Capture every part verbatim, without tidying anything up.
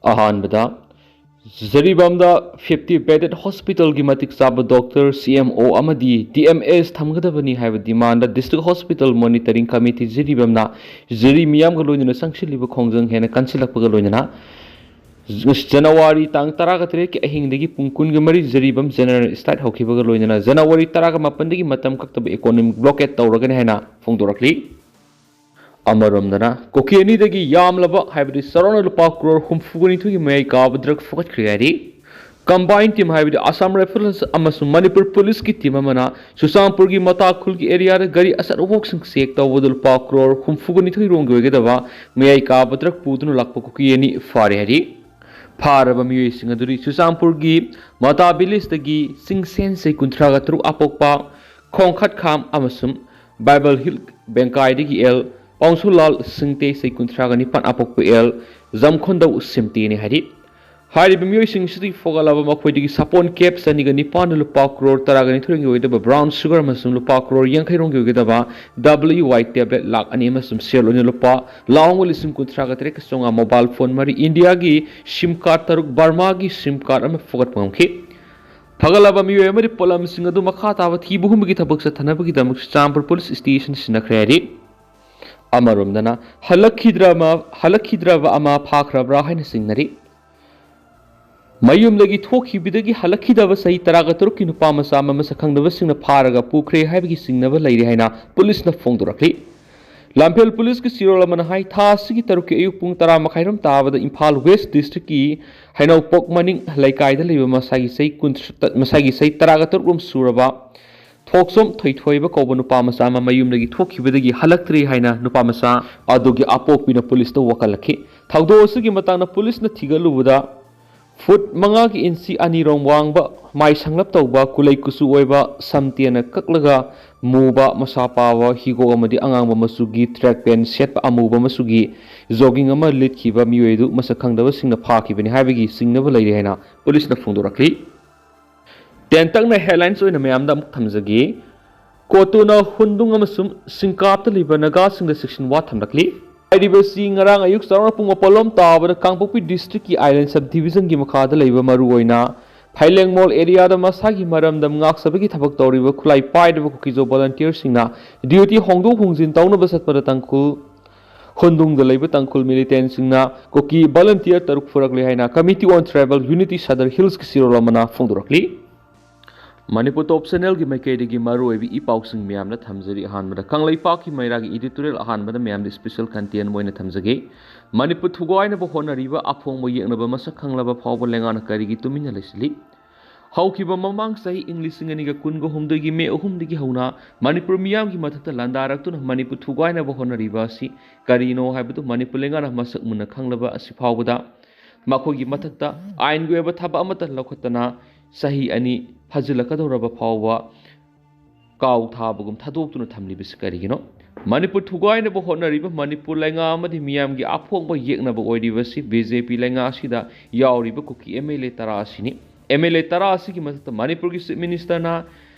ꯑꯍꯥꯟꯕꯗ, ꯖꯤꯔꯤꯕꯥꯝꯗ fifty bedded hospitalꯒꯤ ꯃꯇꯤꯛ ꯆꯥꯕ doctor, C M O ꯑꯃꯗꯤ D M S ꯊꯝꯒꯗꯕꯅꯤ ꯍꯥꯏꯕ demandꯗ District Hospital Monitoring Committee ꯖꯤꯔꯤꯕꯥꯝꯅ ꯖꯤꯔꯤ ꯃꯤꯌꯥꯝꯒ ꯂꯣꯏꯅꯅ ꯆꯪꯁꯤꯜꯂꯤꯕ ꯈꯣꯡꯖꯪ ꯍꯦꯟꯅ ꯀꯟꯁꯤꯜꯂꯛꯄꯒ ꯂꯣꯏꯅꯅ, ꯖꯅꯋꯥꯔꯤ ꯇꯥꯡ ꯇꯔꯥꯒ ꯇꯔꯦꯠꯀꯤ ꯑꯍꯤꯡꯗꯒꯤ ꯄꯨꯡ ꯀꯨꯟꯒ ꯃꯔꯤ ꯖꯤꯔꯤꯕꯥꯝ General Strike ꯍꯧꯈꯤꯕꯒ ꯂꯣꯏꯅꯅ ꯖꯅꯋꯥꯔꯤ ꯇꯔꯥꯒ ꯃꯥꯄꯟꯗꯒꯤ ꯃꯇꯝ ꯀꯛꯇꯕ economic blockade ꯇꯧꯔꯒꯅꯤ ꯍꯥꯏꯅ ꯐꯣꯡꯗꯣꯔꯛꯂꯤ꯫ ꯑꯃꯔꯣꯝꯗꯅ, ꯀꯨꯀꯤ ꯑꯅꯤꯗꯒꯤ ꯌꯥꯝꯂꯕ, ꯍꯥꯏꯕꯗꯤ ꯆꯥꯎꯔꯥꯛꯅ ꯂꯨꯄꯥ ꯀ꯭ꯔꯣꯔ ꯍꯨꯝꯐꯨꯒ ꯅꯤꯊꯣꯏꯒꯤ ꯃꯌꯥꯏ ꯀꯥꯕ drug ꯐꯒꯠꯈ꯭ꯔꯦ ꯍꯥꯏꯔꯤ꯫ Combined team, ꯍꯥꯏꯕꯗꯤ Assam Rifles ꯑꯃꯁꯨꯡ ꯃꯅꯤꯄꯨꯔ ꯄꯨꯂꯤꯁꯀꯤ team ꯑꯃꯅ ꯆꯨꯔꯆꯥꯟꯄꯨꯔꯒꯤ ꯃꯇꯥ ꯈꯨꯜꯒꯤ areaꯗ ꯒꯥꯔꯤ ꯑꯆꯧꯕꯁꯤꯡ check ꯇꯧꯕꯗ ꯂꯨꯄꯥ ꯀ꯭ꯔꯣꯔ ꯍꯨꯝꯐꯨꯒ ꯅꯤꯊꯣꯏ ꯔꯣꯝꯒꯤ ꯑꯣꯏꯒꯗꯕ ꯃꯌꯥꯏ ꯀꯥꯕ drug ꯄꯨꯗꯨꯅ ꯂꯥꯛꯄ ꯀꯨꯀꯤ ꯑꯅꯤ ꯐꯥꯔꯦ ꯍꯥꯏꯔꯤ꯫ ꯐꯥꯔꯕ ꯃꯤꯑꯣꯏꯁꯤꯡ ꯑꯗꯨꯗꯤ ꯆꯨꯔꯆꯥꯟꯄꯨꯔꯒꯤ ꯃꯇꯥ villageꯇꯒꯤ ꯆꯤꯡꯁꯦꯟ ꯆꯍꯤ ꯀꯨꯟꯊ꯭ꯔꯥꯒ ꯇꯔꯨꯛ ꯑꯄꯣꯛꯄ ꯈꯣꯡꯈꯠꯈꯥꯝ ꯑꯃꯁꯨꯡ ꯕꯥꯏꯕꯜ ꯍꯤꯜ ꯕꯦꯡꯀꯥꯏꯗꯒꯤ ꯑꯦꯜ ꯄꯥꯎꯟꯁꯨꯂꯥꯜ ꯁꯤꯡꯇꯦ ꯆꯍꯤ ꯀꯨꯟꯊ꯭ꯔꯥꯒ ꯅꯤꯄꯥꯟ ꯑꯄꯣꯛꯄ ꯑꯦꯜ ꯖꯝꯈꯣꯟꯗꯧ ꯁꯤꯝꯇꯦꯅꯤ ꯍꯥꯏꯔꯤ꯫ ꯍꯥꯏꯔꯤꯕ ꯃꯤꯑꯣꯏꯁꯤꯡꯁꯤꯗꯒꯤ ꯐꯒꯠꯂꯕ ꯃꯈꯣꯏꯗꯒꯤ ꯁꯥꯄꯣꯟ ꯀꯦꯞ ꯆꯅꯤꯒ ꯅꯤꯄꯥꯟꯗ ꯂꯨꯄꯥ ꯀ꯭ꯔꯣꯔ ꯇꯔꯥꯒ ꯅꯤꯊꯣꯏꯒꯤ ꯑꯣꯏꯒꯗꯕ brown sugar ꯑꯃꯁꯨꯡ ꯂꯨꯄꯥ ꯀ꯭ꯔꯣꯔ ꯌꯥꯡꯈꯩ ꯔꯣꯝꯒꯤ ꯑꯣꯏꯒꯗꯕ W Y tablet ꯂꯥꯛ ꯑꯅꯤ ꯑꯃꯁꯨꯡ ꯁꯦꯜ ꯑꯣꯏꯅ ꯂꯨꯄꯥ ꯂꯥꯛ ꯑꯃꯒ ꯂꯤꯁꯤꯡ ꯀꯨꯟꯊ꯭ꯔꯥꯒ ꯇꯔꯦꯠꯀ ꯆꯥꯝꯃꯉꯥ, mobile phone ꯃꯔꯤ, ꯏꯟꯗꯤꯌꯥꯒꯤ SIM card ꯇꯔꯨꯛ, ꯕꯔꯃꯥꯒꯤ SIM card ꯑꯃ ꯐꯒꯠꯄ ꯉꯝꯈꯤ꯫ ꯐꯒꯠꯂꯕ ꯃꯤꯑꯣꯏ ꯑꯃꯗꯤ ꯄꯣꯠꯂꯝꯁꯤꯡ ꯑꯗꯨ ꯃꯈꯥ ꯇꯥꯕ ꯊꯤꯕ ꯍꯨꯝꯕꯒꯤ ꯊꯕꯛ ꯆꯠꯊꯅꯕꯒꯤꯗꯃꯛ ꯆꯨꯔꯆꯥꯟꯄꯨꯔ police station ꯁꯤꯟꯅꯈ꯭ꯔꯦ ꯍꯥꯏꯔꯤ꯫ ꯑꯃꯔꯣꯝꯗꯅ, ꯍꯜꯂꯛꯈꯤꯗ꯭ꯔ ꯑꯃ, ꯍꯜꯂꯛꯈꯤꯗ꯭ꯔꯕ ꯑꯃ ꯐꯥꯈ꯭ꯔꯕ꯭ꯔꯥ ꯍꯥꯏꯅ ꯆꯤꯡꯅꯔꯤ꯫ ꯃꯌꯨꯝꯗꯒꯤ ꯊꯣꯛꯈꯤꯕꯗꯒꯤ ꯍꯜꯂꯛꯈꯤꯗꯕ ꯆꯍꯤ ꯇꯔꯥꯒ ꯇꯔꯨꯛꯀꯤ ꯅꯨꯄꯥ ꯃꯆꯥ ꯑꯃ ꯃꯁꯛ ꯈꯪꯗꯕꯁꯤꯡꯅ ꯐꯥꯔꯒ ꯄꯨꯈ꯭ꯔꯦ ꯍꯥꯏꯕꯒꯤ ꯆꯤꯡꯅꯕ ꯂꯩꯔꯦ ꯍꯥꯏꯅ ꯄꯨꯂꯤꯁꯅ ꯐꯣꯡꯗꯣꯔꯛꯂꯤ꯫ ꯂꯝꯐꯦꯜ ꯄꯨꯂꯤꯁꯀꯤ ꯆꯦꯔꯣꯜ ꯑꯃꯅ ꯍꯥꯏ, ꯊꯥ ꯑꯁꯤꯒꯤ ꯇꯔꯨꯛꯀꯤ ꯑꯌꯨꯛ ꯄꯨꯡ ꯇꯔꯥ ꯃꯈꯥꯏꯔꯣꯝ ꯇꯥꯕꯗ ꯏꯝꯐꯥꯜ West districtꯀꯤ ꯍꯩꯅꯧꯄꯣꯛ ꯃꯅꯤꯡ ꯂꯩꯀꯥꯏꯗ ꯂꯩꯕ ꯃꯁꯥꯒꯤ ꯆꯍꯤ ꯀꯨꯟ, ꯃꯁꯥꯒꯤ ꯆꯍꯤ ꯇꯔꯥꯒ ꯇꯔꯨꯛ ꯔꯣꯝ ꯁꯨꯔꯕ ꯊꯣꯛꯆꯣꯝ ꯊꯣꯏꯊꯣꯏꯕ ꯀꯧꯕ ꯅꯨꯄꯥ ꯃꯆꯥ ꯑꯃ ꯃꯌꯨꯝꯗꯒꯤ ꯊꯣꯛꯈꯤꯕꯗꯒꯤ ꯍꯜꯂꯛꯇ꯭ꯔꯤ ꯍꯥꯏꯅ ꯅꯨꯄꯥ ꯃꯆꯥ ꯑꯗꯨꯒꯤ ꯑꯄꯣꯛꯄꯤꯅ ꯄꯨꯂꯤꯁꯇ ꯋꯥꯀꯠꯂꯛꯈꯤ꯫ ꯊꯧꯗꯣꯛ ꯑꯁꯤꯒꯤ ꯃꯇꯥꯡꯗ ꯄꯨꯂꯤꯁꯅ ꯊꯤꯒꯠꯂꯨꯕꯗ, ꯐꯨꯠ ꯃꯉꯥꯒꯤ ꯏꯟꯆꯤ ꯑꯅꯤꯔꯣꯝ ꯋꯥꯡꯕ, ꯃꯥꯏ ꯁꯪꯂꯞ ꯇꯧꯕ, ꯀꯨꯂꯩ ꯀꯨꯆꯨ ꯑꯣꯏꯕ, ꯁꯝ ꯇꯦꯟꯅ ꯀꯛꯂꯒ ꯃꯨꯕ, ꯃꯁꯥ ꯄꯥꯕ, ꯍꯤꯒꯣꯛ ꯑꯃꯗꯤ ꯑꯉꯥꯡꯕ ꯃꯆꯨꯒꯤ track pant ꯁꯦꯠꯄ, ꯑꯃꯨꯕ ꯃꯆꯨꯒꯤ jogging ꯑꯃ ꯂꯤꯠꯈꯤꯕ ꯃꯤꯑꯣꯏ ꯑꯗꯨ ꯃꯁꯛ ꯈꯪꯗꯕꯁꯤꯡꯅ ꯐꯥꯈꯤꯕꯅꯤ ꯍꯥꯏꯕꯒꯤ ꯆꯤꯡꯅꯕ ꯂꯩꯔꯦ ꯍꯥꯏꯅ ꯄꯨꯂꯤꯁꯅ ꯐꯣꯡꯗꯣꯔꯛꯂꯤ꯫ ꯇꯦꯟꯇꯛꯅ headlines ꯑꯣꯏꯅ ꯃꯌꯥꯝꯗ ꯑꯃꯨꯛ ꯊꯝꯖꯒꯦ꯫ ꯀꯣꯇꯨꯅ ꯍꯨꯟꯗꯨꯡ ꯑꯃꯁꯨꯡ ꯁꯤꯡꯀꯥꯞꯇ ꯂꯩꯕ ꯅꯥꯒꯥꯁꯤꯡꯗ ꯆꯦꯛꯁꯤꯟ ꯋꯥ ꯊꯝꯂꯛꯂꯤ꯫ ꯍꯥꯏꯔꯤꯕꯁꯤ ꯉꯔꯥꯡ ꯑꯌꯨꯛ ꯆꯥꯎꯔꯥꯛꯅ ꯄꯨꯡ ꯃꯥꯄꯜꯂꯣꯝ ꯇꯥꯕꯗ ꯀꯥꯡꯄꯣꯛꯄꯤ ꯗꯤꯁꯇ꯭ꯔꯤꯛꯀꯤ ꯑꯥꯏꯂꯦꯟ ꯁꯕ ꯗꯤꯕꯤꯖꯟꯒꯤ ꯃꯈꯥꯗ ꯂꯩꯕ ꯃꯔꯨꯑꯣꯏꯅ ꯐꯩꯂꯦꯡꯃꯣꯜ ꯑꯦꯔꯤꯌꯥꯗ ꯃꯁꯥꯒꯤ ꯃꯔꯝꯗꯝ ꯉꯥꯛꯆꯕꯒꯤ ꯊꯕꯛ ꯇꯧꯔꯤꯕ ꯈꯨꯠꯂꯥꯏ ꯄꯥꯏꯗꯕ ꯀꯨꯀꯤꯖꯣ ꯚꯣꯂꯟꯇꯤꯌꯔꯁꯤꯡꯅ ꯗ꯭ꯌꯨꯇꯤ ꯍꯣꯡꯗꯣꯛ ꯍꯣꯡꯖꯤꯟ ꯇꯧꯅꯕ ꯆꯠꯄꯗ ꯇꯥꯡꯈꯨꯜ ꯍꯨꯟꯗꯨꯡꯗ ꯂꯩꯕ ꯇꯥꯡꯈꯨꯜ ꯃꯤꯂꯤꯇꯦꯟꯁꯤꯡꯅ ꯀꯨꯀꯤ ꯚꯣꯂꯟꯇꯤꯌꯔ ꯇꯔꯨꯛ ꯐꯨꯔꯛꯂꯦ ꯍꯥꯏꯅ Committee on Tribal Unity Sadar ꯍꯤꯜꯁꯀꯤ ꯁꯤꯔꯣꯜ ꯑꯃꯅ ꯐꯣꯡꯗꯣꯔꯛꯂꯤ꯫ ꯃꯅꯤꯄꯨꯔ ꯇꯣꯞ ꯆꯦꯅꯦꯜꯒꯤ ꯃꯥꯏꯀꯩꯗꯒꯤ ꯃꯔꯨꯑꯣꯏꯕ ꯏ ꯄꯥꯎꯁꯤꯡ ꯃꯌꯥꯝꯅ ꯊꯝꯖꯔꯤ꯫ ꯑꯍꯥꯟꯕꯗ ꯀꯪꯂꯩꯄꯥꯛꯀꯤ ꯃꯩꯔꯥꯒꯤ ꯏꯗꯤꯇꯣꯔꯤꯌꯦꯜ ꯑꯍꯥꯟꯕꯗ ꯃꯌꯥꯝꯗ ꯏꯁꯄꯤꯁꯦꯜ ꯀꯟꯇꯦꯟ ꯑꯣꯏꯅ ꯊꯝꯖꯒꯦ꯫ ꯃꯅꯤꯄꯨꯔ ꯊꯨꯒꯥꯏꯅꯕ ꯍꯣꯠꯅꯔꯤꯕ ꯑꯐꯣꯡꯕ ꯌꯦꯛꯅꯕ ꯃꯁꯛ ꯈꯪꯂꯕ ꯐꯥꯎꯕ ꯂꯩꯉꯥꯛꯅ ꯀꯔꯤꯒꯤ ꯇꯨꯃꯤꯟꯅ ꯂꯩꯁꯤꯜꯂꯤ? ꯍꯧꯈꯤꯕ ꯃꯃꯥꯡ ꯆꯍꯤ ꯏꯪ ꯂꯤꯁꯤꯡ ꯑꯅꯤꯒ ꯀꯨꯟꯒ ꯍꯨꯝꯗꯣꯏꯒꯤ ꯃꯦ ꯑꯍꯨꯝꯗꯒꯤ ꯍꯧꯅ ꯃꯅꯤꯄꯨꯔ ꯃꯤꯌꯥꯝꯒꯤ ꯃꯊꯛꯇ ꯂꯥꯟꯗꯥꯔꯛꯇꯨꯅ ꯃꯅꯤꯄꯨꯔ ꯊꯨꯒꯥꯏꯅꯕ ꯍꯣꯠꯅꯔꯤꯕ ꯑꯁꯤ ꯀꯔꯤꯅꯣ ꯍꯥꯏꯕꯗꯨ ꯃꯅꯤꯄꯨꯔ ꯂꯩꯉꯥꯛꯅ ꯃꯁꯛ ꯃꯨꯟꯅ ꯈꯪꯂꯕ ꯑꯁꯤ ꯐꯥꯎꯕꯗ ꯃꯈꯣꯏꯒꯤ ꯃꯊꯛꯇ ꯑꯥꯏꯟꯒꯤ ꯑꯣꯏꯕ ꯊꯕꯛ ꯑꯃꯠꯇ ꯂꯧꯈꯠꯇꯅ ꯆꯍꯤ ꯑꯅꯤ ꯐꯥꯖꯤꯜꯂꯛꯀꯗꯧꯔꯕ ꯐꯥꯎꯕ ꯀꯥꯎ ꯊꯥꯕꯒꯨꯝ ꯊꯥꯗꯣꯛꯇꯨꯅ ꯊꯝꯂꯤꯕꯁꯤ ꯀꯔꯤꯒꯤꯅꯣ? ꯃꯅꯤꯄꯨꯔ ꯊꯨꯒꯥꯏꯅꯕ ꯍꯣꯠꯅꯔꯤꯕ ꯃꯅꯤꯄꯨꯔ ꯂꯩꯉꯥꯛ ꯑꯃꯗꯤ ꯃꯤꯌꯥꯝꯒꯤ ꯑꯐꯣꯡꯕ ꯌꯦꯛꯅꯕ ꯑꯣꯏꯔꯤꯕꯁꯤ ꯕꯤ ꯖꯦ ꯄꯤ ꯂꯩꯉꯥꯛ ꯑꯁꯤꯗ ꯌꯥꯎꯔꯤꯕ ꯀꯨꯀꯤ ꯑꯦꯝ ꯑꯦꯜ ꯑꯦ ꯇꯔꯥ ꯑꯁꯤꯅꯤ꯫ ꯑꯦꯝ ꯑꯦꯜ ꯑꯦ ꯇꯔꯥ ꯑꯁꯤꯒꯤ ꯃꯊꯛꯇ ꯃꯅꯤꯄꯨꯔꯒꯤ ꯆꯤꯐ ꯃꯤꯅꯤꯁꯇꯔꯅ,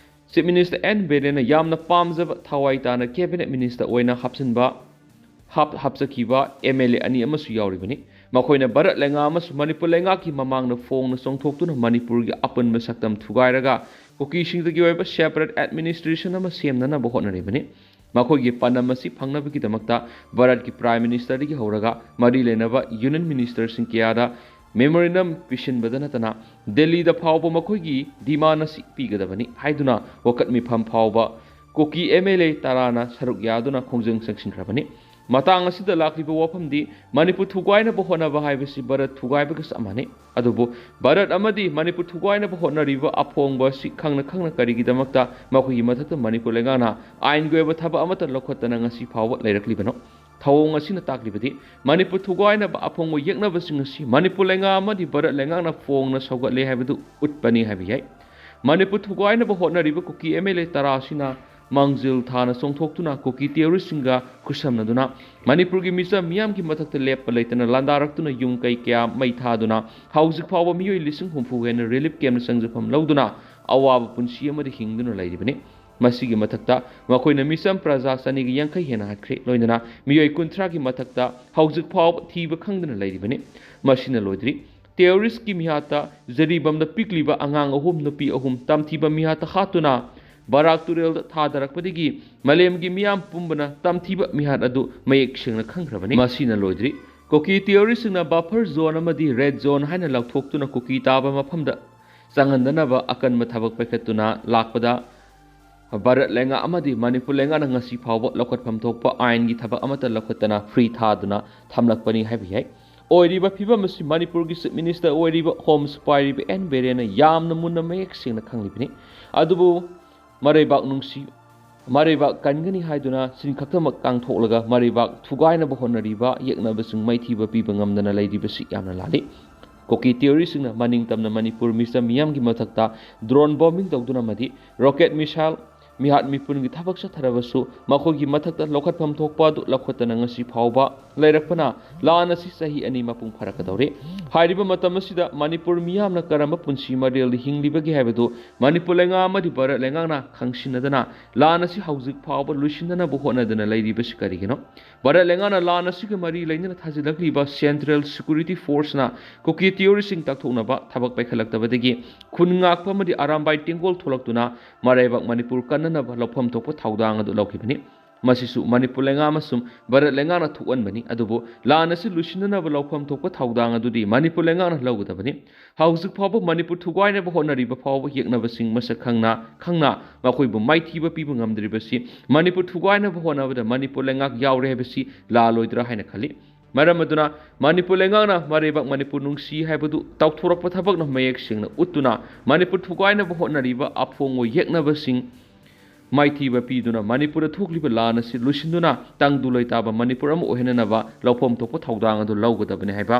ꯆꯤꯐ ꯃꯤꯅꯤꯁꯇꯔ ꯑꯦꯟ ꯕꯤꯔꯦꯟꯅ ꯌꯥꯝꯅ ꯄꯥꯝꯖꯕ, ꯊꯋꯥꯏ ꯇꯥꯅ ꯀꯦꯕꯤꯅꯦꯠ ꯃꯤꯅꯤꯁꯇꯔ ꯑꯣꯏꯅ ꯍꯥꯞꯆꯤꯟꯕ, ꯍꯥꯞ-, ꯍꯥꯞꯆꯈꯤꯕ ꯑꯦꯝ ꯑꯦꯜ ꯑꯦ ꯑꯅꯤ ꯑꯃꯁꯨ ꯌꯥꯎꯔꯤꯕꯅꯤ꯫ ꯃꯈꯣꯏꯅ ꯚꯥꯔꯠ ꯂꯩꯉꯥꯛ ꯑꯃꯁꯨꯡ ꯃꯅꯤꯄꯨꯔ ꯂꯩꯉꯥꯛꯀꯤ ꯃꯃꯥꯡꯗ ꯐꯣꯡꯅ ꯆꯣꯡꯊꯣꯛꯇꯨꯅ ꯃꯅꯤꯄꯨꯔꯒꯤ ꯑꯄꯨꯟꯕ ꯁꯛꯇꯝ ꯊꯨꯒꯥꯏꯔꯒ ꯀꯨꯀꯤꯁꯤꯡꯗꯒꯤ ꯑꯣꯏꯕ ꯁꯦꯄꯔꯦꯠ ꯑꯦꯗꯃꯤꯅꯤꯁꯇ꯭ꯔꯦꯁꯟ ꯑꯃ ꯁꯦꯝꯅꯅꯕ ꯍꯣꯠꯅꯔꯤꯕꯅꯤ꯫ ꯃꯈꯣꯏꯒꯤ ꯄꯥꯟꯗꯝ ꯑꯁꯤ ꯐꯪꯅꯕꯒꯤꯗꯃꯛꯇ ꯚꯥꯔꯠꯀꯤ ꯄ꯭ꯔꯥꯏꯝ ꯃꯤꯅꯤꯁꯇꯔꯗꯒꯤ ꯍꯧꯔꯒ ꯃꯔꯤ ꯂꯩꯅꯕ ꯌꯨꯅꯤꯌꯟ ꯃꯤꯅꯤꯁꯇꯔꯁꯤꯡ ꯀꯌꯥꯗ ꯃꯦꯃꯣꯔꯦꯟꯗꯝ ꯄꯤꯁꯤꯟꯕꯗ ꯅꯠꯇꯅ ꯗꯦꯜꯂꯤꯗ ꯐꯥꯎꯕ ꯃꯈꯣꯏꯒꯤ ꯗꯤꯃꯥꯟ ꯑꯁꯤ ꯄꯤꯒꯗꯕꯅꯤ ꯍꯥꯏꯗꯨꯅ ꯋꯥꯀꯠ ꯃꯤꯐꯝ ꯐꯥꯎꯕ ꯀꯨꯀꯤ ꯑꯦꯝ ꯑꯦꯜ ꯑꯦ ꯇꯔꯥꯅ ꯁꯔꯨꯛ ꯌꯥꯗꯨꯅ ꯈꯣꯡꯖꯪ ꯆꯪꯁꯤꯟꯈ꯭ꯔꯕꯅꯤ꯫ ꯃꯇꯥꯡ ꯑꯁꯤꯗ ꯂꯥꯛꯂꯤꯕ ꯋꯥꯐꯝꯗꯤ ꯃꯅꯤꯄꯨꯔ ꯊꯨꯒꯥꯏꯅꯕ ꯍꯣꯠꯅꯕ ꯍꯥꯏꯕꯁꯤ ꯚꯥꯔꯠ ꯊꯨꯒꯥꯏꯕꯒ ꯆꯞ ꯃꯥꯟꯅꯩ꯫ ꯑꯗꯨꯕꯨ ꯚꯥꯔꯠ ꯑꯃꯗꯤ ꯃꯅꯤꯄꯨꯔ ꯊꯨꯒꯥꯏꯅꯕ ꯍꯣꯠꯅꯔꯤꯕ ꯑꯐꯣꯡꯕ ꯑꯁꯤ ꯈꯪꯅ ꯈꯪꯅ ꯀꯔꯤꯒꯤꯗꯃꯛꯇ ꯃꯈꯣꯏꯒꯤ ꯃꯊꯛꯇ ꯃꯅꯤꯄꯨꯔ ꯂꯩꯉꯥꯛꯅ ꯑꯥꯏꯟꯒꯤ ꯑꯣꯏꯕ ꯊꯕꯛ ꯑꯃꯠꯇ ꯂꯧꯈꯠꯇꯅ ꯉꯁꯤ ꯐꯥꯎꯕ ꯂꯩꯔꯛꯂꯤꯕꯅꯣ? ꯊꯧꯑꯣꯡ ꯑꯁꯤꯅ ꯇꯥꯛꯂꯤꯕꯗꯤ ꯃꯅꯤꯄꯨꯔ ꯊꯨꯒꯥꯏꯅꯕ ꯑꯐꯣꯡꯕ ꯌꯦꯛꯅꯕꯁꯤꯡ ꯑꯁꯤ ꯃꯅꯤꯄꯨꯔ ꯂꯩꯉꯥꯛ ꯑꯃꯗꯤ ꯚꯥꯔꯠ ꯂꯩꯉꯥꯛꯅ ꯐꯣꯡꯅ ꯁꯧꯒꯠꯂꯦ ꯍꯥꯏꯕꯗꯨ ꯎꯠꯄꯅꯤ ꯍꯥꯏꯕ ꯌꯥꯏ꯫ ꯃꯅꯤꯄꯨꯔ ꯊꯨꯒꯥꯏꯅꯕ ꯍꯣꯠꯅꯔꯤꯕ ꯀꯨꯀꯤ ꯑꯦꯝ ꯑꯦꯜ ꯑꯦ ꯇꯔꯥ ꯑꯁꯤꯅ ꯃꯥꯡꯖꯤꯜ ꯊꯥꯅ ꯆꯣꯡꯊꯣꯛꯇꯨꯅ ꯀꯨꯀꯤ ꯇꯦꯔꯣꯔꯤꯁꯁꯤꯡꯒ ꯈꯨꯠꯁꯝꯅꯗꯨꯅ ꯃꯅꯤꯄꯨꯔꯒꯤ ꯃꯤꯆꯝ ꯃꯤꯌꯥꯝꯒꯤ ꯃꯊꯛꯇ ꯂꯦꯞꯄ ꯂꯩꯇꯅ ꯂꯥꯟꯗꯥꯔꯛꯇꯨꯅ ꯌꯨꯝ ꯀꯩ ꯀꯌꯥ ꯃꯩ ꯊꯥꯗꯨꯅ ꯍꯧꯖꯤꯛ ꯐꯥꯎꯕ ꯃꯤꯑꯣꯏ ꯂꯤꯁꯤꯡ ꯍꯨꯝꯐꯨ ꯍꯦꯟꯅ ꯔꯤꯂꯤꯐ ꯀꯦꯝꯞꯇ ꯆꯪꯖꯐꯝ ꯂꯧꯗꯨꯅ ꯑꯋꯥꯕ ꯄꯨꯟꯁꯤ ꯑꯃꯗ ꯍꯤꯡꯗꯨꯅ ꯂꯩꯔꯤꯕꯅꯤ꯫ ꯃꯁꯤꯒꯤ ꯃꯊꯛꯇ ꯃꯈꯣꯏꯅ ꯃꯤꯆꯝ ꯄ꯭ꯔꯖꯥ ꯆꯅꯤꯒ ꯌꯥꯡꯈꯩ ꯍꯦꯟꯅ ꯍꯥꯠꯈ꯭ꯔꯦ, ꯂꯣꯏꯅꯅ ꯃꯤꯑꯣꯏ ꯀꯨꯟꯊ꯭ꯔꯥꯒꯤ ꯃꯊꯛꯇ ꯍꯧꯖꯤꯛ ꯐꯥꯎꯕ ꯊꯤꯕ ꯈꯪꯗꯅ ꯂꯩꯔꯤꯕꯅꯤ꯫ ꯃꯁꯤꯅ ꯂꯣꯏꯗ꯭ꯔꯤ꯫ ꯇꯦꯔꯣꯔꯤꯁꯀꯤ ꯃꯤꯍꯥꯠꯇ ꯖꯤꯔꯤꯕꯥꯝꯗ ꯄꯤꯛꯂꯤꯕ ꯑꯉꯥꯡ ꯑꯍꯨꯝ, ꯅꯨꯄꯤ ꯑꯍꯨꯝ ꯇꯝꯊꯤꯕ ꯃꯤꯍꯥꯠꯇ ꯍꯥꯠꯇꯨꯅ ꯕꯔꯥꯛ ꯇꯨꯔꯦꯜꯗ ꯊꯥꯗꯔꯛꯄꯗꯒꯤ ꯃꯥꯂꯦꯝꯒꯤ ꯃꯤꯌꯥꯝ ꯄꯨꯝꯕꯅ ꯇꯝꯊꯤꯕ ꯃꯤꯍꯥꯠ ꯑꯗꯨ ꯃꯌꯦꯛ ꯁꯦꯡꯅ ꯈꯪꯈ꯭ꯔꯕꯅꯤ꯫ ꯃꯁꯤꯅ ꯂꯣꯏꯗ꯭ꯔꯤ꯫ ꯀꯨꯀꯤ ꯇꯦꯔꯣꯔꯤꯁꯁꯤꯡꯅ buffer zone ꯑꯃꯗꯤ red zone ꯍꯥꯏꯅ ꯂꯥꯎꯊꯣꯛꯇꯨꯅ ꯀꯨꯀꯤ ꯇꯥꯕ ꯃꯐꯝꯗ ꯆꯪꯍꯟꯗꯅꯕ ꯑꯀꯟꯕ ꯊꯕꯛ ꯄꯥꯏꯈꯠꯇꯨꯅ ꯂꯥꯛꯄꯗ ꯚꯥꯔꯠ ꯂꯩꯉꯥꯛ ꯑꯃꯗꯤ ꯃꯅꯤꯄꯨꯔ ꯂꯩꯉꯥꯛꯅ ꯉꯁꯤ ꯐꯥꯎꯕ ꯂꯧꯈꯠꯐꯝ ꯊꯣꯛꯄ ꯑꯥꯏꯟꯒꯤ ꯊꯕꯛ ꯑꯃꯠꯇ ꯂꯧꯈꯠꯇꯅ free ꯊꯥꯗꯨꯅ ꯊꯝꯂꯛꯄꯅꯤ ꯍꯥꯏꯕ ꯌꯥꯏ꯫ ꯑꯣꯏꯔꯤꯕ ꯐꯤꯕꯝ ꯑꯁꯤ ꯃꯅꯤꯄꯨꯔꯒꯤ Chief Minister ꯑꯣꯏꯔꯤꯕ, ꯍꯣꯝꯁ ꯄꯥꯏꯔꯤꯕ ꯑꯦꯟ ꯕꯤꯔꯦꯟꯅ ꯌꯥꯝꯅ ꯃꯨꯟꯅ ꯃꯌꯦꯛ ꯁꯦꯡꯅ ꯈꯪꯂꯤꯕꯅꯤ꯫ ꯑꯗꯨꯕꯨ ꯃꯔꯩꯕꯥꯛ ꯅꯨꯡꯁꯤ, ꯃꯔꯩꯕꯥꯛ ꯀꯟꯒꯅꯤ ꯍꯥꯏꯗꯨꯅ ꯆꯤꯟ ꯈꯛꯇꯃꯛ ꯀꯥꯡꯊꯣꯛꯂꯒ ꯃꯔꯩꯕꯥꯛ ꯊꯨꯒꯥꯏꯅꯕ ꯍꯣꯠꯅꯔꯤꯕ ꯌꯦꯛꯅꯕꯁꯤꯡ ꯃꯥꯏꯊꯤꯕ ꯄꯤꯕ ꯉꯝꯗꯅ ꯂꯩꯔꯤꯕꯁꯤ ꯌꯥꯝꯅ ꯂꯥꯜꯂꯤ꯫ ꯀꯨꯀꯤ ꯇꯦꯔꯣꯔꯤꯁꯁꯤꯡꯅ ꯃꯅꯤꯡ ꯇꯝꯅ ꯃꯅꯤꯄꯨꯔ ꯃꯤꯆꯝ ꯃꯤꯌꯥꯝꯒꯤ ꯃꯊꯛꯇ drone bombing ꯇꯧꯗꯨꯅ ꯑꯃꯗꯤ rocket missile ꯃꯤꯍꯥꯠ ꯃꯤꯄꯨꯟꯒꯤ ꯊꯕꯛ ꯆꯠꯊꯔꯕꯁꯨ ꯃꯈꯣꯏꯒꯤ ꯃꯊꯛꯇ ꯂꯧꯈꯠꯐꯝ ꯊꯣꯛꯄ ꯑꯗꯨ ꯂꯧꯈꯠꯇꯅ ꯉꯁꯤ ꯐꯥꯎꯕ ꯂꯩꯔꯛꯄꯅ ꯂꯥꯟ ꯑꯁꯤ ꯆꯍꯤ ꯑꯅꯤ ꯃꯄꯨꯡ ꯐꯥꯔꯛꯀꯗꯧꯔꯦ꯫ ꯍꯥꯏꯔꯤꯕ ꯃꯇꯝ ꯑꯁꯤꯗ ꯃꯅꯤꯄꯨꯔ ꯃꯤꯌꯥꯝꯅ ꯀꯔꯝꯕ ꯄꯨꯟꯁꯤ ꯃꯔꯦꯜꯗ ꯍꯤꯡꯂꯤꯕꯒꯦ ꯍꯥꯏꯕꯗꯨ ꯃꯅꯤꯄꯨꯔ ꯂꯩꯉꯥꯛ ꯑꯃꯗꯤ ꯚꯥꯔꯠ ꯂꯩꯉꯥꯛꯅ ꯈꯪꯁꯤꯟꯅꯗꯅ ꯂꯥꯟ ꯑꯁꯤ ꯍꯧꯖꯤꯛ ꯐꯥꯎꯕ ꯂꯣꯏꯁꯤꯟꯅꯅꯕ ꯍꯣꯠꯅꯗꯅ ꯂꯩꯔꯤꯕꯁꯤ ꯀꯔꯤꯒꯤꯅꯣ? ꯚꯥꯔꯠ ꯂꯩꯉꯥꯛꯅ ꯂꯥꯟ ꯑꯁꯤꯒ ꯃꯔꯤ ꯂꯩꯅꯅ ꯊꯥꯖꯤꯜꯂꯛꯂꯤꯕ Central Security Forceꯅ ꯀꯨꯀꯤ ꯇꯦꯔꯣꯔꯤꯁꯁꯤꯡ ꯇꯥꯛꯊꯣꯛꯅꯕ ꯊꯕꯛ ꯄꯥꯏꯈꯠꯂꯛꯇꯕꯗꯒꯤ ꯈꯨꯟ ꯉꯥꯛꯄ ꯑꯃꯗꯤ ꯑꯔꯥꯝꯕꯥꯏ ꯇꯦꯡꯒꯣꯜ ꯊꯣꯛꯂꯛꯇꯨꯅ ꯃꯔꯩꯕꯥꯛ ꯃꯅꯤꯄꯨꯔ ꯀꯟꯅꯅꯕ ꯂꯧꯐꯝ ꯊꯣꯛꯄ ꯊꯧꯗꯥꯡ ꯑꯗꯨ ꯂꯧꯈꯤꯕꯅꯤ꯫ ꯃꯁꯤꯁꯨ ꯃꯅꯤꯄꯨꯔ ꯂꯩꯉꯥꯛ ꯑꯃꯁꯨꯡ ꯚꯥꯔꯠ ꯂꯩꯉꯥꯛꯅ ꯊꯣꯛꯍꯟꯕꯅꯤ꯫ ꯑꯗꯨꯕꯨ ꯂꯥꯟ ꯑꯁꯤ ꯂꯣꯏꯁꯤꯟꯅꯅꯕ ꯂꯧꯐꯝ ꯊꯣꯛꯄ ꯊꯧꯗꯥꯡ ꯑꯗꯨꯗꯤ ꯃꯅꯤꯄꯨꯔ ꯂꯩꯉꯥꯛꯅ ꯂꯧꯒꯗꯕꯅꯤ꯫ ꯍꯧꯖꯤꯛ ꯐꯥꯎꯕ ꯃꯅꯤꯄꯨꯔ ꯊꯨꯒꯥꯏꯅꯕ ꯍꯣꯠꯅꯔꯤꯕ ꯐꯥꯎꯕ ꯌꯦꯛꯅꯕꯁꯤꯡ ꯃꯁꯛ ꯈꯪꯅ ꯈꯪꯅ ꯃꯈꯣꯏꯕꯨ ꯃꯥꯏꯊꯤꯕ ꯄꯤꯕ ꯉꯝꯗ꯭ꯔꯤꯕꯁꯤ ꯃꯅꯤꯄꯨꯔ ꯊꯨꯒꯥꯏꯅꯕ ꯍꯣꯠꯅꯕꯗ ꯃꯅꯤꯄꯨꯔ ꯂꯩꯉꯥꯛ ꯌꯥꯎꯔꯦ ꯍꯥꯏꯕꯁꯤ ꯂꯥꯜꯂꯣꯏꯗ꯭ꯔꯥ ꯍꯥꯏꯅ ꯈꯜꯂꯤ꯫ ꯃꯔꯝ ꯑꯗꯨꯅ ꯃꯅꯤꯄꯨꯔ ꯂꯩꯉꯥꯛꯅ ꯃꯔꯩꯕꯥꯛ ꯃꯅꯤꯄꯨꯔ ꯅꯨꯡꯁꯤ ꯍꯥꯏꯕꯗꯨ ꯇꯧꯊꯣꯔꯛꯄ ꯊꯕꯛꯅ ꯃꯌꯦꯛ ꯁꯦꯡꯅ ꯎꯠꯇꯨꯅ ꯃꯅꯤꯄꯨꯔ ꯊꯨꯒꯥꯏꯅꯕ ꯍꯣꯠꯅꯔꯤꯕ ꯑꯐꯣꯡꯕ ꯌꯦꯛꯅꯕꯁꯤꯡ ꯃꯥꯏꯊꯤꯕ ꯄꯤꯗꯨꯅ ꯃꯅꯤꯄꯨꯔꯗ ꯊꯣꯛꯂꯤꯕ ꯂꯥꯟ ꯑꯁꯤ ꯂꯣꯏꯁꯤꯟꯗꯨꯅ ꯇꯪꯗꯨ ꯂꯩꯇꯥꯕ ꯃꯅꯤꯄꯨꯔ ꯑꯃ ꯑꯣꯏꯍꯟꯅꯅꯕ ꯂꯧꯐꯝ ꯊꯣꯛꯄ ꯊꯧꯗꯥꯡ ꯑꯗꯨ ꯂꯧꯒꯗꯕꯅꯤ ꯍꯥꯏꯕ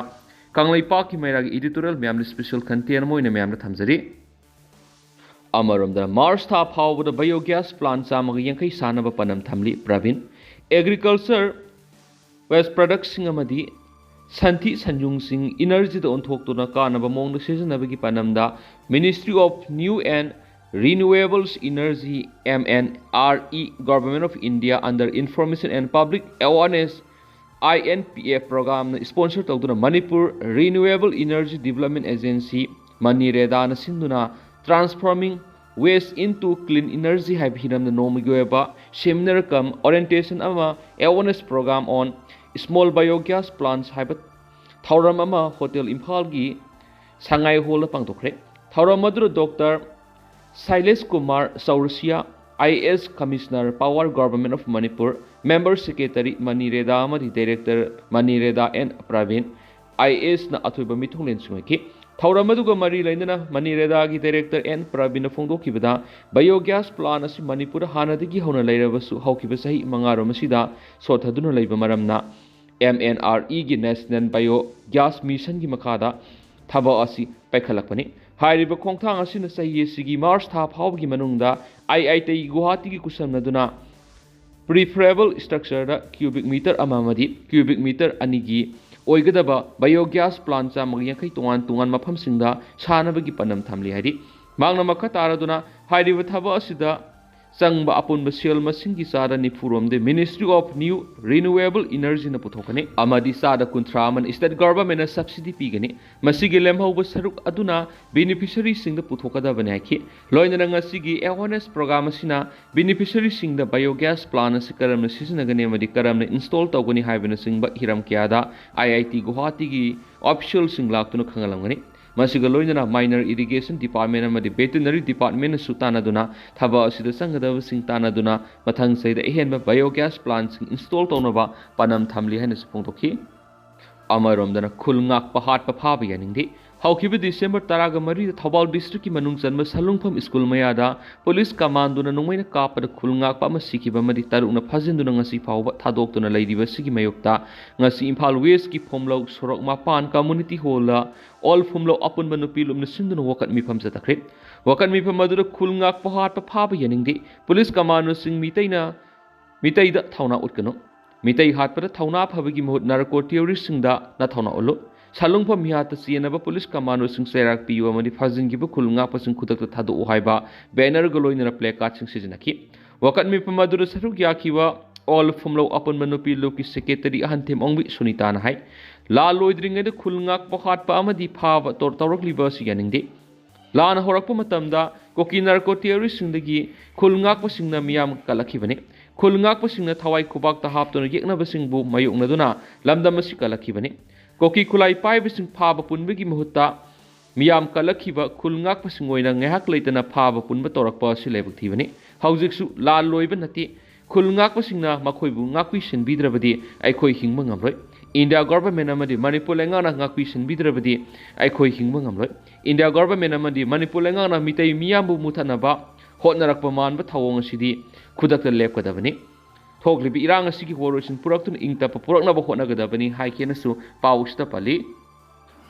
ꯀꯪꯂꯩꯄꯥꯛꯀꯤ ꯃꯩꯔꯥꯒꯤ editorial ꯃꯌꯥꯝꯅ special content ꯑꯃ ꯑꯣꯏꯅ ꯃꯌꯥꯝꯗ ꯊꯝꯖꯔꯤ꯫ ꯑꯃꯔꯣꯝꯗ ꯃꯥꯔꯆ ꯊꯥ ꯐꯥꯎꯕꯗ biogas plant ꯆꯥꯝꯃꯒ ꯌꯥꯡꯈꯩ ꯁꯥꯅꯕ ꯄꯥꯟꯗꯝ ꯊꯝꯂꯤ ꯄ꯭ꯔꯕꯤꯟ꯫ Agriculture waste productꯁꯤꯡ ꯑꯃꯗꯤ ꯁꯟꯊꯤ ꯁꯟꯌꯨꯡꯁꯤꯡ energyꯗ ꯑꯣꯟꯊꯣꯛꯇꯨꯅ ꯀꯥꯟꯅꯕ ꯃꯑꯣꯡꯗ ꯁꯤꯖꯤꯟꯅꯕꯒꯤ ꯄꯥꯟꯗꯝꯗ Ministry of New and Renewables Energy, M N R E, Government of India under Information and Public Awareness, I N P A program ꯅ sponsor ꯇꯧꯗꯨꯅ Manipur Renewable Energy Development Agency, MANREDA ꯅ ꯁꯤꯟꯗꯨꯅ Transforming Waste into Clean Energy ꯍꯥꯏꯕ ꯍꯤꯔꯝꯗ ꯅꯣꯡꯃꯒꯤ ꯑꯣꯏꯕ seminar cum orientation ꯑꯃ awareness program on small biogas plants ꯍꯥꯏꯕ ꯊꯧꯔꯝ ꯑꯃ Hotel ꯏꯝꯐꯥꯜꯒꯤ ꯁꯉꯥꯏ ꯍꯣꯜꯗ ꯄꯥꯡꯊꯣꯛꯈ꯭ꯔꯦ꯫ ꯊꯧꯔꯝ ꯑꯗꯨꯗ doctor Shailesh Kumar Chaurasia, I A S Commissioner, Power, Government of Manipur, Member Secretary, MANREDA ꯑꯃꯗꯤ Director, MANREDA, N Praveen, I A S ꯅ ꯑꯊꯣꯏꯕ ꯃꯤꯊꯨꯡꯂꯦꯟꯁꯤꯡ ꯑꯣꯏꯈꯤ꯫ ꯊꯧꯔꯝ ꯑꯗꯨꯒ ꯃꯔꯤ ꯂꯩꯅꯅ MANREDA ꯒꯤ Director N ꯄ꯭ꯔꯕꯤꯟꯅ ꯐꯣꯡꯗꯣꯛꯈꯤꯕꯗ, biogas plant ꯑꯁꯤ ꯃꯅꯤꯄꯨꯔꯗ ꯍꯥꯟꯅꯗꯒꯤ ꯍꯧꯅ ꯂꯩꯔꯕꯁꯨ, ꯍꯧꯈꯤꯕ ꯆꯍꯤ ꯃꯉꯥꯔꯣꯝ ꯑꯁꯤꯗ ꯁꯣꯠꯊꯗꯨꯅ ꯂꯩꯕ ꯃꯔꯝꯅ, M N R E ꯒꯤ National Biogas Mission ꯒꯤ ꯃꯈꯥꯗ ꯊꯕꯛ ꯑꯁꯤ ꯄꯥꯏꯈꯠꯂꯛꯄꯅꯤ꯫ ꯍꯥꯏꯔꯤꯕ ꯈꯣꯡꯊꯥꯡ ꯑꯁꯤꯅ ꯆꯍꯤ ꯑꯁꯤꯒꯤ ꯃꯥꯔꯆ ꯊꯥ ꯐꯥꯎꯕꯒꯤ ꯃꯅꯨꯡꯗ I I T ꯒꯨꯋꯥꯍꯥꯇꯤꯒꯤ ꯈꯨꯠꯁꯝꯅꯗꯨꯅ prefabricated structure the cubic meter ꯑꯃ ꯑꯃꯗꯤ cubic meter ꯑꯅꯤꯒꯤ ꯑꯣꯏꯒꯗꯕ biogas plant ꯆꯥꯝꯃꯒ ꯌꯥꯡꯈꯩ ꯇꯣꯉꯥꯟ ꯇꯣꯉꯥꯟ ꯃꯐꯝꯁꯤꯡꯗ ꯁꯥꯅꯕꯒꯤ ꯄꯥꯟꯗꯝ ꯊꯝꯂꯤ ꯍꯥꯏꯔꯤ꯫ ꯃꯍꯥꯛꯅ ꯃꯈꯥ ꯇꯥꯔꯗꯨꯅ ꯍꯥꯏꯔꯤꯕ ꯊꯕꯛ ꯑꯁꯤꯗ ꯆꯪꯕ ꯑꯄꯨꯟꯕ ꯁꯦꯜ ꯃꯁꯤꯡꯒꯤ ꯆꯥꯗ ꯅꯤꯐꯨ ꯔꯣꯝꯗꯤ Ministry of New Renewable Energy ꯅ ꯄꯨꯊꯣꯛꯀꯅꯤ ꯑꯃꯗꯤ ꯆꯥꯗ ꯀꯨꯟꯊ꯭ꯔꯥ ꯑꯃꯅ State Government ꯅ subsidy ꯄꯤꯒꯅꯤ꯫ ꯃꯁꯤꯒꯤ ꯂꯦꯝꯍꯧꯕ ꯁꯔꯨꯛ ꯑꯗꯨꯅ beneficiary ꯁꯤꯡꯗ ꯄꯨꯊꯣꯛꯀꯗꯕꯅꯤ ꯍꯥꯏꯈꯤ꯫ ꯂꯣꯏꯅꯅ ꯉꯁꯤꯒꯤ awareness program ꯑꯁꯤꯅ beneficiary ꯁꯤꯡꯗ biogas plant ꯑꯁꯤ ꯀꯔꯝꯅ ꯁꯤꯖꯤꯟꯅꯒꯅꯤ ꯑꯃꯗꯤ ꯀꯔꯝꯅ install ꯇꯧꯒꯅꯤ ꯍꯥꯏꯕꯅꯆꯤꯡꯕ ꯍꯤꯔꯝ ꯀꯌꯥꯗ I I T ꯒꯨꯋꯥꯍꯥꯇꯤꯒꯤ official ꯁꯤꯡ ꯂꯥꯛꯇꯨꯅ ꯈꯪꯍꯜꯂꯝꯒꯅꯤ꯫ ꯃꯁꯤꯒ ꯂꯣꯏꯅꯅ Minor Irrigation Department ꯑꯃꯗꯤ Veterinary Department ꯅꯁꯨ ꯇꯥꯟꯅꯗꯨꯅ ꯊꯕꯛ ꯑꯁꯤꯗ ꯆꯪꯒꯗꯕꯁꯤꯡ ꯇꯥꯟꯅꯗꯨꯅ ꯃꯊꯪ ꯆꯍꯤꯗ ꯑꯍꯦꯟꯕ biogas plant ꯁꯤꯡ install ꯇꯧꯅꯕ ꯄꯥꯟꯗꯝ ꯊꯝꯂꯤ ꯍꯥꯏꯅꯁꯨ ꯐꯣꯡꯗꯣꯛꯈꯤ꯫ ꯑꯃꯔꯣꯝꯗꯅ ꯈꯨꯜ ꯉꯥꯛꯄ ꯍꯥꯠꯄ ꯐꯥꯕ ꯌꯥꯅꯤꯡꯗꯦ꯫ ꯍꯧꯈꯤꯕ December ꯇꯔꯥꯒ ꯃꯔꯤꯗ ꯊꯧꯕꯥꯜ district ꯀꯤ ꯃꯅꯨꯡ ꯆꯟꯕ ꯁꯂꯨꯡꯐꯝ school ꯃꯌꯥꯗ police commando ꯅ ꯅꯣꯡꯃꯩꯅ ꯀꯥꯞꯄꯗ ꯈꯨꯜ ꯉꯥꯛꯄ ꯑꯃ ꯁꯤꯈꯤꯕ ꯑꯃꯗꯤ ꯇꯔꯨꯛꯅ ꯐꯥꯖꯤꯟꯗꯨꯅ ꯉꯁꯤ ꯐꯥꯎꯕ ꯊꯥꯗꯣꯛꯇꯨꯅ ꯂꯩꯔꯤꯕ ꯑꯁꯤꯒꯤ ꯃꯥꯌꯣꯛꯇ ꯉꯁꯤ ꯏꯝꯐꯥꯜ West ꯀꯤ ꯐꯣꯝꯂꯧ ꯁꯣꯔꯣꯛ ꯃꯄꯥꯟ community hall ꯗ All ꯐꯣꯝꯂꯧ ꯑꯄꯨꯟꯕ ꯅꯨꯄꯤ ꯂꯨꯞꯅ ꯁꯤꯟꯗꯨꯅ ꯋꯥꯀꯠ ꯃꯤꯐꯝ ꯆꯠꯊꯈ꯭ꯔꯦ꯫ ꯋꯥꯀꯠ ꯃꯤꯐꯝ ꯑꯗꯨꯗ ꯈꯨꯜ ꯉꯥꯛꯄ ꯍꯥꯠꯄ ꯐꯥꯕ ꯌꯥꯅꯤꯡꯗꯦ꯫ Police commando ꯁꯤꯡ ꯃꯤꯇꯩꯅ ꯃꯤꯇꯩꯗ ꯊꯧꯅꯥ ꯎꯠꯀꯅꯨ꯫ ꯃꯤꯇꯩ ꯍꯥꯠꯄꯗ ꯊꯧꯅꯥ ꯐꯕꯒꯤ ꯃꯍꯨꯠ narco terrorist ꯁꯤꯡꯗ ꯅꯊꯧꯅꯥ ꯎꯠꯂꯨ꯫ ꯁꯥꯂꯨꯡꯐꯝ ꯃꯤꯍꯥꯠꯇ ꯆꯦꯟꯅꯕ ꯄꯨꯂꯤꯁ ꯀꯃꯥꯟꯗꯣꯁꯤꯡ ꯆꯩꯔꯥꯛ ꯄꯤꯌꯨ ꯑꯃꯗꯤ ꯐꯥꯖꯤꯟꯈꯤꯕ ꯈꯨꯜ ꯉꯥꯛꯄꯁꯤꯡ ꯈꯨꯗꯛꯇ ꯊꯥꯗꯣꯛꯎ ꯍꯥꯏꯕ ꯕꯦꯅꯔꯒ ꯂꯣꯏꯅꯅ ꯄ꯭ꯂꯦ ꯀꯥꯔꯗꯁꯤꯡ ꯁꯤꯖꯤꯟꯅꯈꯤ꯫ ꯋꯥꯀꯠ ꯃꯤꯐꯝ ꯑꯗꯨꯗ ꯁꯔꯨꯛ ꯌꯥꯈꯤꯕ ꯑꯣꯜ ꯐꯨꯝꯂꯧ ꯑꯄꯨꯟꯕ ꯅꯨꯄꯤ ꯂꯨꯞꯀꯤ ꯁꯦꯀ꯭ꯔꯦꯇꯔꯤ ꯑꯍꯟꯊꯦꯝ ꯑꯣꯡꯕꯤ ꯁꯨꯅꯤꯇꯥꯅ ꯍꯥꯏ, ꯂꯥꯜ ꯂꯣꯏꯗ꯭ꯔꯤꯉꯩꯗ ꯈꯨꯜ ꯉꯥꯛꯄ ꯍꯥꯠꯄ ꯑꯃꯗꯤ ꯐꯥꯕ ꯇꯧ-, ꯇꯧꯔꯛꯂꯤꯕ ꯑꯁꯤ ꯌꯥꯅꯤꯡꯗꯦ꯫ ꯂꯥꯟ ꯍꯧꯔꯛꯄ ꯃꯇꯝꯗ ꯀꯣꯀꯤ ꯅꯥꯔꯀꯣ ꯇꯦꯔꯣꯔꯤꯁꯁꯤꯡꯗꯒꯤ ꯈꯨꯜ ꯉꯥꯛꯄꯁꯤꯡꯅ ꯃꯤꯌꯥꯝ ꯀꯜꯂꯛꯈꯤꯕꯅꯤ꯫ ꯈꯨꯜ ꯉꯥꯛꯄꯁꯤꯡꯅ ꯊꯋꯥꯏ ꯈꯨꯕꯥꯛꯇ ꯍꯥꯞꯇꯨꯅ ꯌꯦꯛꯅꯕꯁꯤꯡꯕꯨ ꯃꯥꯌꯣꯛꯅꯗꯨꯅ ꯂꯝꯗꯝ ꯑꯁꯤ ꯀꯜꯂꯛꯈꯤꯕꯅꯤ꯫ ꯀꯣꯀꯤ ꯈꯨꯠꯂꯥꯏ ꯄꯥꯏꯕꯁꯤꯡ ꯐꯥꯕ ꯄꯨꯟꯕꯒꯤ ꯃꯍꯨꯠꯇ ꯃꯤꯌꯥꯝ ꯀꯜꯂꯛꯈꯤꯕ ꯈꯨꯜ ꯉꯥꯛꯄꯁꯤꯡ ꯑꯣꯏꯅ ꯉꯥꯏꯍꯥꯛ ꯂꯩꯇꯅ ꯐꯥꯕ ꯄꯨꯟꯕ ꯇꯧꯔꯛꯄ ꯑꯁꯤ ꯂꯥꯏꯕꯛ ꯊꯤꯕꯅꯤ꯫ ꯍꯧꯖꯤꯛꯁꯨ ꯂꯥꯜ ꯂꯣꯏꯕ ꯅꯠꯇꯦ꯫ ꯈꯨꯜ ꯉꯥꯛꯄꯁꯤꯡꯅ ꯃꯈꯣꯏꯕꯨ ꯉꯥꯛꯄꯤ ꯁꯦꯟꯕꯤꯗ꯭ꯔꯕꯗꯤ ꯑꯩꯈꯣꯏ ꯍꯤꯡꯕ ꯉꯝꯂꯣꯏ꯫ ꯏꯟꯗꯤꯌꯥ ꯒꯣꯚꯔꯟꯃꯦꯟꯠ ꯑꯃꯗꯤ ꯃꯅꯤꯄꯨꯔ ꯂꯩꯉꯥꯛꯅ ꯉꯥꯛꯄꯤ ꯁꯦꯟꯕꯤꯗ꯭ꯔꯕꯗꯤ ꯑꯩꯈꯣꯏ ꯍꯤꯡꯕ ꯉꯝꯂꯣꯏ꯫ ꯏꯟꯗꯤꯌꯥ ꯒꯣꯚꯔꯟꯃꯦꯟꯠ ꯑꯃꯗꯤ ꯃꯅꯤꯄꯨꯔ ꯂꯩꯉꯥꯛꯅ ꯃꯤꯇꯩ ꯃꯤꯌꯥꯝꯕꯨ ꯃꯨꯊꯠꯅꯕ ꯍꯣꯠꯅꯔꯛꯄ ꯃꯥꯟꯕ ꯊꯧꯑꯣꯡ ꯑꯁꯤꯗꯤ ꯈꯨꯗꯛꯇ ꯂꯦꯞꯀꯗꯕꯅꯤ꯫ ꯊꯣꯛꯂꯤꯕ ꯏꯔꯥꯡ ꯑꯁꯤꯒꯤ ꯋꯥꯔꯣꯏꯁꯤꯟ ꯄꯨꯔꯛꯇꯨꯅ ꯏꯪ ꯇꯞꯄ ꯄꯨꯔꯛꯅꯕ ꯍꯣꯠꯅꯒꯗꯕꯅꯤ ꯍꯥꯏꯈꯤꯅꯁꯨ ꯄꯥꯎ ꯑꯁꯤꯗ ꯄꯜꯂꯤ꯫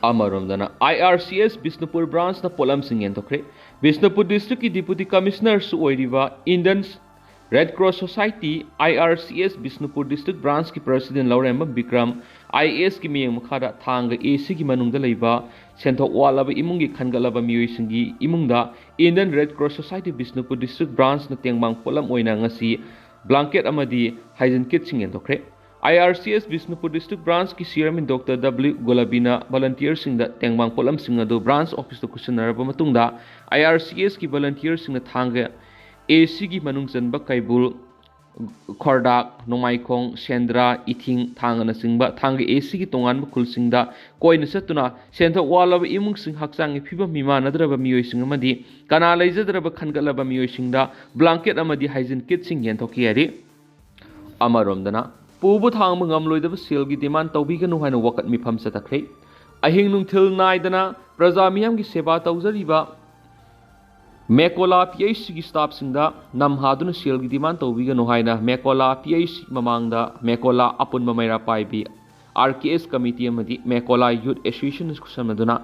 ꯑꯃꯔꯣꯝꯗꯅ, IRCS ꯕꯤꯁꯅꯨꯄꯨꯔ ꯕ꯭ꯔꯥꯟꯁꯅ ꯄꯣꯠꯂꯝꯁꯤꯡ ꯌꯦꯟꯊꯣꯛꯈ꯭ꯔꯦ꯫ ꯕꯤꯁꯅꯨꯄꯨꯔ ꯗꯤꯁꯇ꯭ꯔꯤꯛꯀꯤ ꯗꯤꯄꯨꯇꯤ ꯀꯃꯤꯁꯅꯔꯁꯨ ꯑꯣꯏꯔꯤꯕ Indian red cross society, IRCS Bishnupur district ꯕ꯭ꯔꯥꯟꯁꯀꯤ ꯄ꯭ꯔꯁꯤꯗꯦꯟꯠ ꯂꯧꯔꯦꯝꯕꯝ ꯕꯤꯀ꯭ꯔꯝ, IAS ꯀꯤ ꯃꯤꯠꯌꯦꯡ ꯃꯈꯥꯗ ꯊꯥꯡꯒ ACꯒꯤ ꯃꯅꯨꯡꯗ ꯂꯩꯕ ꯁꯦꯟꯊꯣꯛ ꯋꯥꯠꯂꯕ ꯏꯃꯨꯡꯒꯤ ꯈꯟꯒꯠꯂꯕ ꯃꯤꯑꯣꯏꯁꯤꯡꯒꯤ ꯏꯃꯨꯡꯗ Indian red cross society Bishnupur district ꯕ꯭ꯔꯥꯟꯁꯅ ꯇꯦꯡꯕꯥꯡ ꯄꯣꯠꯂꯝ ꯑꯣꯏꯅ ꯉꯁꯤ ꯕ꯭ꯂꯥꯡꯀꯦꯠ ꯑꯃꯗꯤ ꯍꯥꯏꯖꯤꯟ ꯀꯤꯠꯁꯤꯡ ꯌꯦꯟꯊꯣꯛꯈ꯭ꯔꯦ꯫ IRCS ꯕꯤꯁꯅꯨꯄꯨꯔ ꯗꯤꯁꯇ꯭ꯔꯤꯛ ꯕ꯭ꯔꯥꯟꯁꯀꯤ ꯆꯤꯌꯔꯃꯦꯟ ꯗꯣꯛꯇꯔ W ꯒꯣꯂꯥꯕꯤꯅ ꯚꯣꯂꯨꯟꯇꯤꯌꯔꯁꯤꯡꯗ ꯇꯦꯡꯕꯥꯡ ꯄꯣꯠꯂꯝꯁꯤꯡ ꯑꯗꯨ ꯕ꯭ꯔꯥꯟꯁ ꯑꯣꯐꯤꯁꯇ ꯈꯨꯠꯁꯤꯟꯅꯔꯕ ꯃꯇꯨꯡꯗ, IRCS ꯀꯤ ꯚꯣꯂꯨꯟꯇꯤꯌꯔꯁꯤꯡꯅ ꯊꯥꯡꯒ ACꯒꯤ ꯃꯅꯨꯡ ꯆꯟꯕ ꯀꯩꯕꯨꯜ, ꯈꯣꯔꯗꯥꯛ, ꯅꯣꯡꯃꯥꯏꯈꯣꯡ, ꯁꯦꯟꯗ꯭ꯔꯥ, ꯏꯊꯤꯡ, ꯊꯥꯡꯒꯅꯆꯤꯡꯕ ꯊꯥꯡꯒ ACꯒꯤ ꯇꯣꯉꯥꯟꯕ ꯈꯨꯜꯁꯤꯡꯗ ꯀꯣꯏꯅ ꯆꯠꯇꯨꯅ ꯁꯦꯟꯊꯣꯛ ꯋꯥꯠꯂꯕ ꯏꯃꯨꯡꯁꯤꯡ, ꯍꯛꯆꯥꯡꯒꯤ ꯐꯤꯕꯝ ꯃꯤꯃꯥꯟꯅꯗ꯭ꯔꯕ ꯃꯤꯑꯣꯏꯁꯤꯡ ꯑꯃꯗꯤ ꯀꯅꯥ ꯂꯩꯖꯗ꯭ꯔꯕ ꯈꯟꯒꯠꯂꯕ ꯃꯤꯑꯣꯏꯁꯤꯡꯗ ꯕ꯭ꯂꯥꯡꯀꯦꯠ ꯑꯃꯗꯤ ꯍꯥꯏꯖꯤꯟ ꯀꯤꯠꯁꯤꯡ ꯌꯦꯟꯊꯣꯛꯈꯤ ꯍꯥꯏꯔꯤ꯫ ꯑꯃꯔꯣꯝꯗꯅ, ꯄꯨꯕ ꯊꯥꯡꯕ ꯉꯝꯂꯣꯏꯗꯕ ꯁꯦꯜꯒꯤ ꯗꯤꯃꯥꯟ ꯇꯧꯕꯤꯒꯅꯨ ꯍꯥꯏꯅ ꯋꯥꯀꯠ ꯃꯤꯐꯝ ꯆꯠꯊꯈ꯭ꯔꯦ꯫ ꯑꯍꯤꯡ ꯅꯨꯡꯊꯤꯜ ꯅꯥꯏꯗꯅ ꯄ꯭ꯔꯖꯥ ꯃꯤꯌꯥꯝꯒꯤ ꯁꯦꯕꯥ ꯇꯧꯖꯔꯤꯕ ꯃꯦꯀꯣꯂꯥ PHCꯒꯤ ꯁ꯭ꯇꯥꯐꯁꯤꯡꯗ ꯅꯝꯍꯥꯗꯨꯅ ꯁꯦꯜꯒꯤ ꯗꯤꯃꯥꯟ ꯇꯧꯕꯤꯒꯅꯨ ꯍꯥꯏꯅ ꯃꯦꯀꯣꯂꯥ PHC ꯃꯃꯥꯡꯗ ꯃꯦꯀꯣꯂꯥ ꯑꯄꯨꯟꯕ ꯃꯩꯔꯥ ꯄꯥꯏꯕꯤ, RKS ꯀꯃꯤꯇꯤ ꯑꯃꯗꯤ ꯃꯦꯀꯣꯂꯥ ꯌꯨꯠ ꯑꯦꯁꯣꯁꯤꯌꯦꯁꯟ ꯈꯨꯠꯁꯝꯅꯗꯨꯅ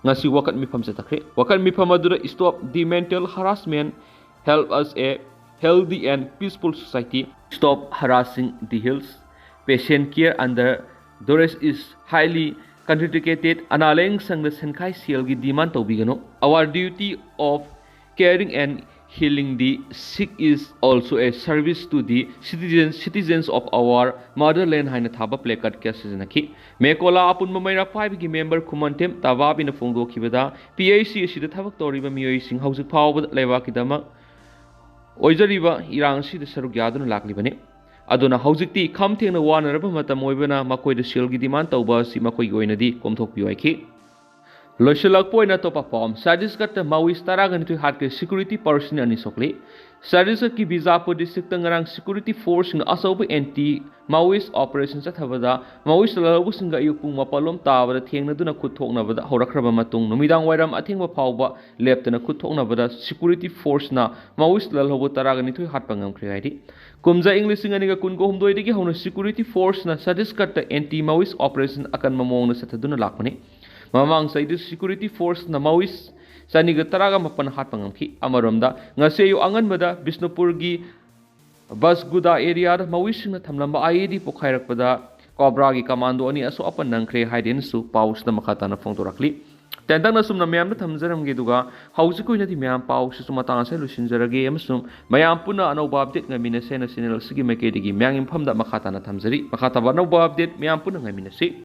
ꯉꯁꯤ ꯋꯥꯀꯠ ꯃꯤꯐꯝ ꯆꯠꯊꯈ꯭ꯔꯦ꯫ ꯋꯥꯀꯠ ꯃꯤꯐꯝ ꯑꯗꯨꯗ Stop the Mental Harassment, Help Us a Healthy and Peaceful Society, Stop Harassing the Hills, Patient Care Under Duress is Highly Country dedicated ꯑꯅꯥ ꯂꯥꯌꯦꯡ ꯁꯪꯗ ꯁꯦꯟꯈꯥꯏ ꯁꯦꯜꯒꯤ demand ꯇꯧꯕꯤꯒꯅꯨ꯫ Our duty of caring and healing the sick is also a service to the citizens, citizens of our motherland ꯍꯥꯏꯅ ꯊꯥꯕ placard ꯀꯌꯥ ꯁꯤꯖꯤꯟꯅꯈꯤ꯫ ꯃꯦꯀꯣꯂꯥ ꯑꯄꯨꯟꯕ ꯃꯩꯔꯥ ꯄꯥꯏꯕꯒꯤ member ꯈꯨꯃꯟꯊꯦꯝ ꯇꯥꯕꯥꯕꯤꯅ ꯐꯣꯡꯗꯣꯛꯈꯤꯕꯗ, P H C ꯑꯁꯤꯗ ꯊꯕꯛ ꯇꯧꯔꯤꯕ ꯃꯤꯑꯣꯏꯁꯤꯡ ꯍꯧꯖꯤꯛ ꯐꯥꯎꯕꯗ ꯂꯩꯕꯥꯛꯀꯤꯗꯃꯛ ꯑꯣꯏꯖꯔꯤꯕ ꯏꯔꯥꯡ ꯑꯁꯤꯗ ꯁꯔꯨꯛ ꯌꯥꯗꯨꯅ ꯂꯥꯛꯂꯤꯕꯅꯤ꯫ ꯑꯗꯨꯅ ꯍꯧꯖꯤꯛꯇꯤ ꯈꯝ ꯊꯦꯡꯅ ꯋꯥꯅꯔꯕ ꯃꯇꯝ ꯑꯣꯏꯕꯅ ꯃꯈꯣꯏꯗ ꯁꯦꯜꯒꯤ demand ꯇꯧꯕ ꯑꯁꯤ ꯃꯈꯣꯏꯒꯤ ꯑꯣꯏꯅꯗꯤ ꯀꯣꯝꯊꯣꯛꯄꯤꯌꯨ ꯍꯥꯏꯈꯤ꯫ ꯂꯣꯏꯁꯤꯜꯂꯛꯄ ꯑꯣꯏꯅ ꯑꯇꯣꯞꯄ ꯄꯥꯎ ꯑꯃ, ꯁꯠꯇꯤꯁꯒꯔꯗ Maoist ꯇꯔꯥꯒ ꯅꯤꯊꯣꯏ ꯍꯥꯠꯈ꯭ꯔꯦ, security personnel ꯑꯅꯤ ꯁꯣꯛꯂꯤ꯫ ꯁꯠꯇꯤꯁꯒꯔꯗꯀꯤ ꯕꯤꯖꯥꯄꯨꯔ districtꯇ ꯉꯔꯥꯡ security forceꯁꯤꯡꯅ ꯑꯆꯧꯕ anti Maoist operation ꯆꯠꯊꯕꯗ Maoist ꯂꯥꯜꯍꯧꯕꯁꯤꯡꯒ ꯑꯌꯨꯛ ꯄꯨꯡ ꯃꯥꯄꯜ ꯂꯣꯝ ꯇꯥꯕꯗ ꯊꯦꯡꯅꯗꯨꯅ ꯈꯨꯠ ꯊꯣꯛꯅꯕꯗ ꯍꯧꯔꯛꯈ꯭ꯔꯕ ꯃꯇꯨꯡ ꯅꯨꯃꯤꯗꯥꯡ ꯋꯥꯏꯔꯝ ꯑꯊꯦꯡꯕ ꯐꯥꯎꯕ ꯂꯦꯞꯇꯅ ꯈꯨꯠ ꯊꯣꯛꯅꯕꯗ security forceꯅ Maoist ꯂꯥꯜꯍꯧꯕ ꯇꯔꯥꯒ ꯅꯤꯊꯣꯏ ꯍꯥꯠꯄ ꯉꯝꯈ꯭ꯔꯦ ꯍꯥꯏꯔꯤ꯫ ꯀꯨꯝꯖꯥ ꯏꯪ ꯂꯤꯁꯤꯡ ꯑꯅꯤꯒ ꯀꯨꯟꯒ ꯍꯨꯝꯗꯣꯏꯗꯒꯤ ꯍꯧꯅ security forceꯅ ꯁꯠꯇꯤꯁꯒꯔꯗꯇ anti Maoist operation ꯑꯀꯟꯕ ꯃꯑꯣꯡꯗ ꯆꯠꯊꯗꯨꯅ ꯂꯥꯛꯄꯅꯤ꯫ ꯃꯃꯥꯡ ꯆꯍꯤꯗ security forceꯅ Maoist ꯆꯅꯤꯒ ꯇꯔꯥꯒ ꯃꯥꯄꯟ ꯍꯥꯠꯄ ꯉꯝꯈꯤ꯫ ꯑꯃꯔꯣꯝꯗ, ꯉꯁꯤ ꯑꯌꯨꯛ ꯑꯉꯟꯕꯗ ꯕꯤꯁꯅꯨꯄꯨꯔꯒꯤ ꯕꯁꯒꯨꯗꯥ areaꯗ Maoistꯁꯤꯡꯅ ꯊꯝꯂꯝꯕ I E D ꯄꯣꯈꯥꯏꯔꯛꯄꯗ Cobraꯒꯤ commando ꯑꯅꯤ ꯑꯁꯣꯛ ꯑꯄꯟ ꯅꯪꯈ꯭ꯔꯦ ꯍꯥꯏꯗꯨꯅꯁꯨ ꯄꯥꯎꯁꯤꯗ ꯃꯈꯥ ꯇꯥꯅ ꯐꯣꯡꯗꯣꯔꯛꯂꯤ꯫ ꯇꯦꯟꯇꯛꯅ ꯁꯨꯝꯅ ꯃꯌꯥꯝꯗ ꯊꯝꯖꯔꯝꯒꯦ, ꯑꯗꯨꯒ ꯍꯧꯖꯤꯛꯀꯤ ꯑꯣꯏꯅꯗꯤ ꯃꯌꯥꯝ ꯄꯥꯎꯁꯤꯁꯨ ꯃꯇꯥꯡ ꯑꯁꯤꯗ ꯂꯣꯏꯁꯤꯟꯖꯔꯒꯦ, ꯑꯃꯁꯨꯡ ꯃꯌꯥꯝ ꯄꯨꯟꯅ ꯑꯅꯧꯕ update ꯉꯥꯏꯃꯤꯟꯅꯁꯦꯅ channel ꯑꯁꯤꯒꯤ ꯃꯥꯏꯀꯩꯗꯒꯤ ꯃꯌꯥꯝꯒꯤ ꯃꯐꯝꯗ ꯃꯈꯥ ꯇꯥꯅ ꯊꯝꯖꯔꯤ꯫ ꯃꯈꯥ ꯇꯥꯕ ꯑꯅꯧꯕ update ꯃꯌꯥꯝ ꯄꯨꯟꯅ ꯉꯥꯏꯃꯤꯟꯅꯁꯤ꯫